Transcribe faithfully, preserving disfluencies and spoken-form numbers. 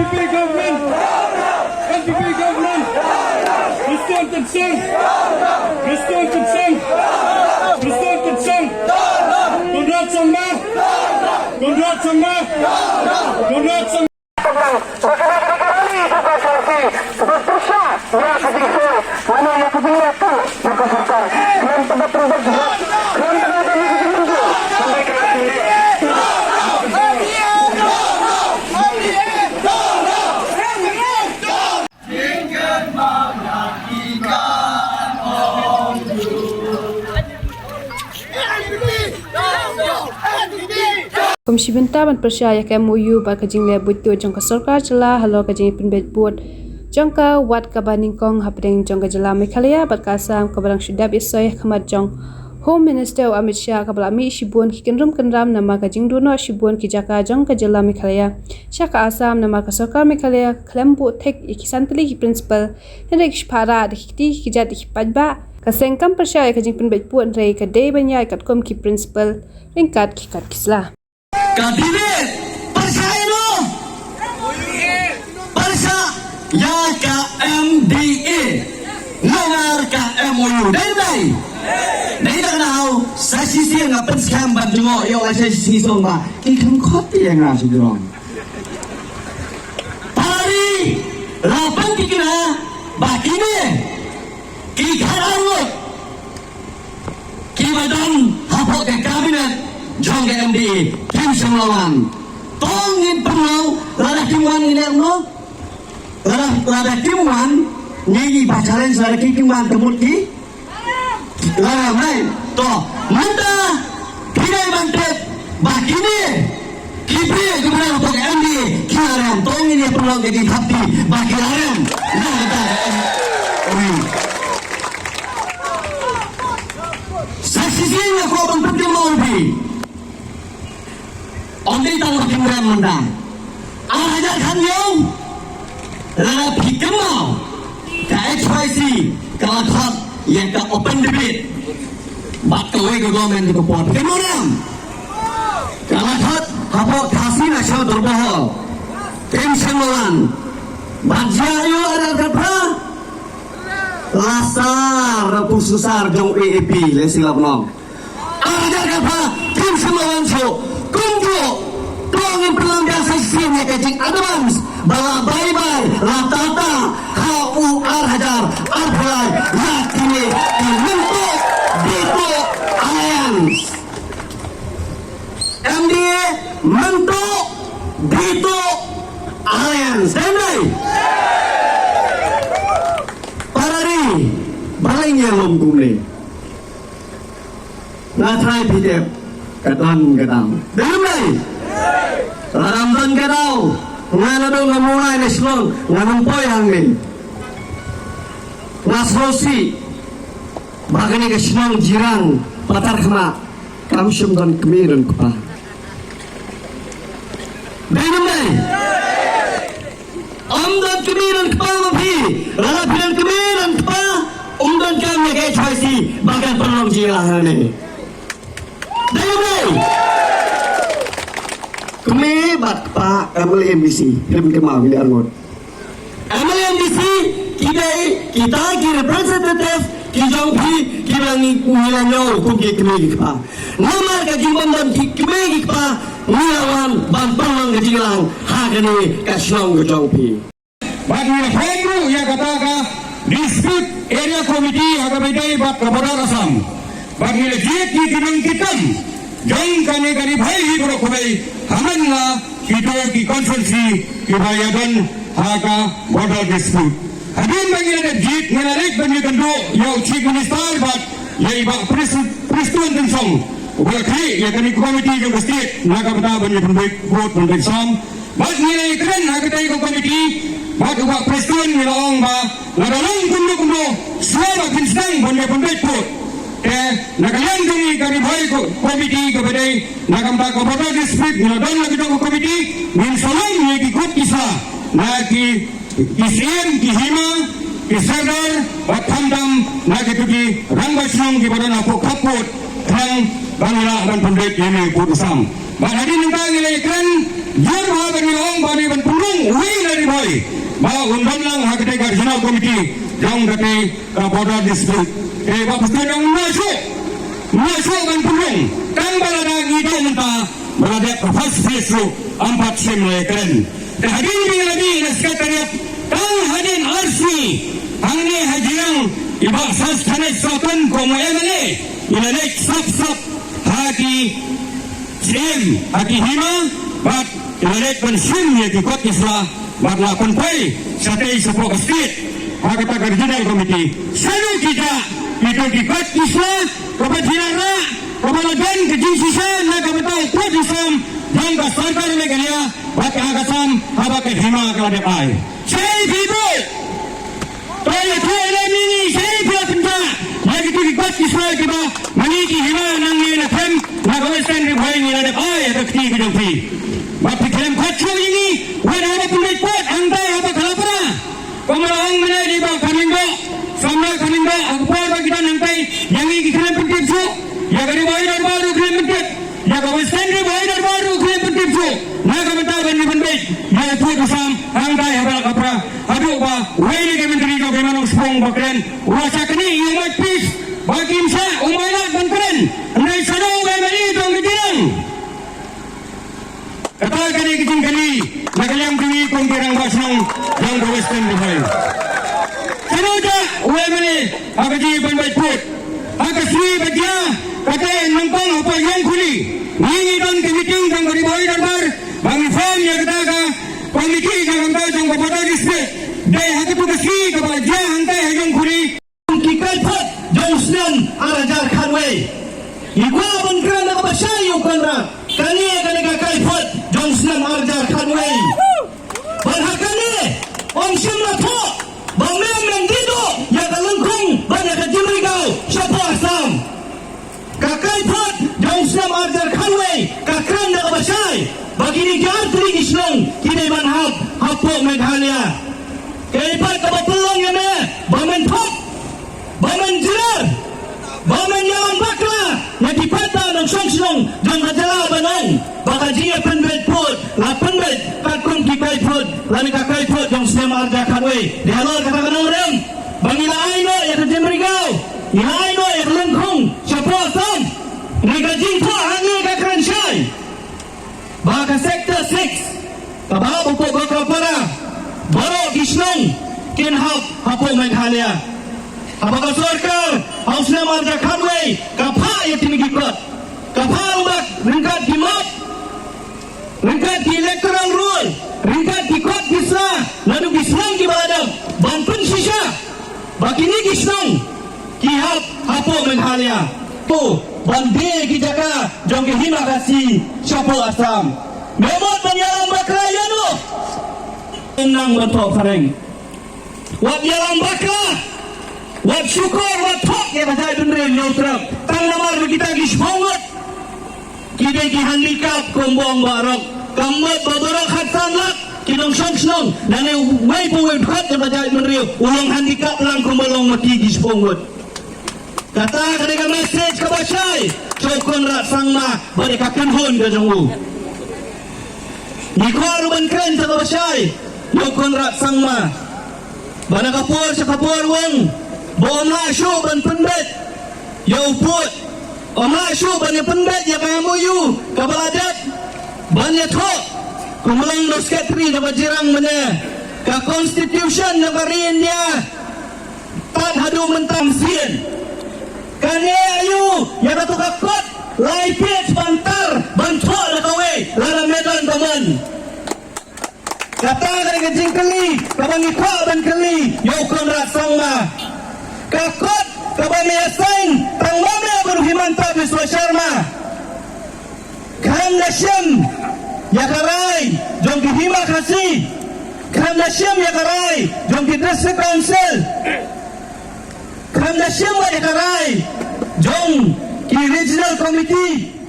N P P government! N P P government! Prestone Tynsong! Prestone Tynsong! Prestone Tynsong! Conrad Sangma! Conrad Sangma! Conrad Sangma! Kum shi bynta ban pyrshah ïa ka M O U bad ka jingleh buit tuid jong ka sorkar jylla halor ka jingpynbeit vote jong ka wat kaba nyngkong hapdeng jong ka jylla Meghalaya bad ka Assam kaba dang shu dep ïasoi ha khmat jong Home Minister u Amit Shah, kaba la mih shibun ki kynrum kynram namar ka jingduh noh shibun ki jaka jong ka jylla Meghalaya sha ka Assam namar ka sorkar Meghalaya ka khlem buh thik ïa ki san tylli ki principal, hynrei ki shipara da ki kti ki kjat da ki paidbah. Ka seng kam pyrshah ïa ka jingpynbeit vote hynrei ka dei ban ïaid katkum ki principal ryngkat ki kot ki sla. Ka debate pyrshah ïa no? Pyrshah ïa ka M D A. Namar ka M O U dei dei. Dei da nau sa shisien nga pynskhem ban jngoh ïa la sa shisien song ba ki kham khot ïa nga shu jrong. Pari la pyntikna ba kine ki khat arngut kiba don hapoh ka cabinet jong ka M D A kim shym la wan. To ngin pynlong lada kim wan ngin ïa mo. Lada, lada kim wan ngi ngi ba challenge lada kim, kim wan ka mut ki. Lada mai to mynta ki dei ban tip ba kine ki briew kiba don hapoh ka M D A ki la rem. To ngin ïa pynlong ka jingthap kti ba ki la rem. Nang kata ka M D A. Sa shisien nga kwah ban pynkynmaw ïa phi. Ym dei tang ba kim rem mynta. Ar hajar khathynñiew lada phi kynmaw ka H Y C ka la khot ïa ka open debate bad kawei ka government ka por. Phi kynmaw ne em? Ka la khot hapoh Khasi National Dorbar Hall. Kim shym la wan. Bad jia ïa u ar hajar khatphra la sar, la pus sar jong A A P, lehse la pynlong. Ar hajar khatphra kim shym la wan shuh. Kumjuh to ngin pynlong biang sa shisien ïa ka jing advance ba la bye bye la tata ha u ar hajar arphew lai ïa kine ki Mynta Dei To Alliance. M D A Mynta Dei To Alliance. Dei ne em? Para ri, balei ngi ïalum kumne? Nga tharai phi tip ka don ka daw. Dei ne em? Lada ym don ka daw nga naduh nga mut lai na Shillong, ngan ym poi hangne. Nga sngewsih ba kane ka shnong Jirang Patarkhmah kam shym don kmie don kpa. Dei ne em? Ym don kmie don kpa ma phi. Lada phi don kmie don kpa, ym don kam ïa ka H Y C ba kan pynlong jingïalang hangne. Dei ne em? Kmie bad kpa, M L A, M D C, phi kynmaw kine arngut. M L A, M D C ki dei kita ki representative ki jong phi kiba ngi, ngi la ñiew kum ki kmie ki kpa. Namar ka jingbym don ki kmie ki kpa ngi la wan ban pynlong ka jingïalang ha kane ka shnong ka jong phi. Bad ngi la form ruh ïa kata ka Dispute Area Committee ha kaba ïadei bad ka border Assam. Bad ngi la jied ïa ki nongkitkam jong kane ka Ri Bhoi hi baroh kawei ha man la kito ki constituency kiba ïadon ha ka border dispute. Hadien ba ngi la dep jied, ngi la leit ban ïakynduh ïa u Chief Minister bad ïa i Bah Pres-, Prestone Tynsong uba la khlieh ïa kane ka committee jong ka state na ka bynta ban ïa pynbeit vote, pynbeit sam. Bad ngi la ïakren ha katei ka committee bad u Bah Prestone, ngi la ong ba lada long kumno kumno, shuwa ba phin sdang ban ïa pynbeit vote, te na ka liang jong ngi ka Ri Bhoi ko-, committee kaba dei na ka bynta ka border dispute, ngi la don la ka jong ka committee, ngin sa long ïa ki kot ki sla na ki, ki syiem, ki hima, ki sordar, bad khamtam na kito ki rangbah shnong kiba don hapoh khappud, khnang ba ngin lah ban pynbeit ïa kane ka vote u sam. Bad hadien nangta ngi la ïakren jur bha bad ngi la ong ba ngi ban pynrung uwei na Ri Bhoi ba un don lang ha katei ka regional committee jong katei ka border district. Te Bah Prestone ong ym lah shuh, ym lah shuh ban pynrung tang ba lada ngi duh mynta ba la dep ka first phase ruh ym pat shym la ïakren. Te hadien ba ngi la mih na secretariat tang hadien ar sngi hangne ha Jirang, i Bah Sosthenus Sohtun kum u M L A i la leit sap sap ha ki Siem ha ki hima bad la leit ban shim ïa ki kot ki sla bad la pynpoi shatei shapoh ka state ha kata ka regional committee. Shano ki jah kito ki kot ki sla kaba jia rah kaba la don ka jingshisha na ka bynta u pud u sam jong ka sorkar Meghalaya bad ka Assam haba ka hima ka la dep ai? Shaei phi buh? To ïathuh ïa lade mynne shaei phi la pynjah ïa kito ki kot ki sla kiba ma ngi ki hima nangne na them na ka Western Ri Bhoi ngi la dep ai ha ka kti ka jong phi. Ba phi khlem khot shuh ïa ngi wat haba pynbeit pud hangtai ha Bakla Para. Kumba la ong mynne da i Bah Kharlyngdoh, samla Kharlyngdoh, ha ka por ba ki don hangtai ïa ngi ki khlem pyntip shuh, ïa ka Ri Bhoi Dorbar ruh khlem pyntip. Ïa ka Western Ri Bhoi Dorbar ruh khlem pyntip shuh na ka bynta ban ïa pynbeit ïa u pud u sam hangtai ha Bakla Para. Haduh ba uwei na ki myntri jong ki nongshong shnong ba kren u la shah knieh ïa u Mike Peace ba kim shah, um ai lad ban kren. Hynrei shano u M L A jong ka Jirang? Kata ka dei ka jingkylli na ka liang jong ngi kum ki rangbah shnong jong ka Western Ri Bhoi. Shano jah u M L A ha ka jingpynbeit pud? Ha ka sngi ba jia kata nyngkong hapoh Ïewkhli ngi ngi don ka meeting jong ka Ri Bhoi Dorbar ba ngi form ïa kata ka committee ka kumta jong ka border district. Dei ha katu ka sngi kaba la jia hangtai ha Ïewkhli. Ki kaiphod jong u snem ar hajar khatwei. Ngi kwah ban kren da kaba shai ïa u Conrad. Kane kane ka kaiphod jong u snem ar hajar khatwei. Bad ha kane ym shym la thoh ba me men dei duh ïa ka lyngkhung bad ïa ka jingmriew shapoh Assam. Ka kaiphod jong u snem ar hajar khatwei ka kren da kaba shai ba kine ki artylli ki shnong ki dei ban hap hapoh Meghalaya. Kaei pat kaba pynlong ïa me ba men thok, ba men jler, ba men ïalam bakla ïa ki paidbah nongshong shnong jong ka jylla ban ong ba ka jingïapynbeit pud la pynbeit katkum ki kaiphod lane ka kaiphod jong u snem ar hajar khatwei. Dei halor kata ka nongrim ba ngi la ai noh ïa ka jingmriew, ngi la ai noh ïa ka lyngkhung shapoh Assam. Ngi ka jingthoh hangne ka kren shai ba ka Sector six kaba hap hapoh Gokalpara baroh ki shnong kin hap hapoh Meghalaya. Haba ka sorkar ha u snem ar hajar khatwei ka phah ïa kine ki kot, ka phah lang bad ryngkat ki map, ryngkat ki electoral roll, ryngkat ki kot ki sla naduh ki shnong kiba la dep ban pynshisha ba kine ki shnong ki hap hapoh Meghalaya. To ban die ki jaka jong ki hima Khasi shapoh Assam. Me mut ban ïalam bakla ïano? Ym nang ban thoh phareng. Wat ïalam bakla, wat shukor, wat thok ïa ka jaitbynriew Hynñiewtrep. Tang namar ba kita ki shiphew ngut ki dei ki handicap kumba ong Bah Rok. Ka mut ba baroh khatsan lak ki nongshong shnong lane uwei pa uwei u dkhot jong ka jaitbynriew u long handicap lang kumba long ma ki ki shiphew ngut. Kata ka dei ka message kaba shai sha u Conrad Sangma bad ïa ka kynhun ka jong u. Ngi kwah ruh ban kren sha kaba shai ïa u Conrad Sangma ba na ka por sha ka por u ong ba ym lah shuh ban pynbeit ïa u pud, ym lah shuh ban ïa pynbeit ïa ka M O U kaba la dep ban ïathoh. Kumba ong u Secretary jong ka Jirang mynne, ka Constitution jong ka ri India tad haduh mynta ym sien. Kane aïu ïa katu ka kot lai page ban tar ban thoh da kawei lada me don ka mon? Kata ka dei ka jingkylli kaba ngi kwah ban kylli ïa u Conrad Sangma. Ka kot kaba me ïa sign tang ma me bad u Himanta Biswa Sharma khlem da shim ïa ka rai jong ki hima Khasi, khlem da shim ïa ka rai jong ki District Council, khlem da shim ïa ka rai jong ki Regional Committee.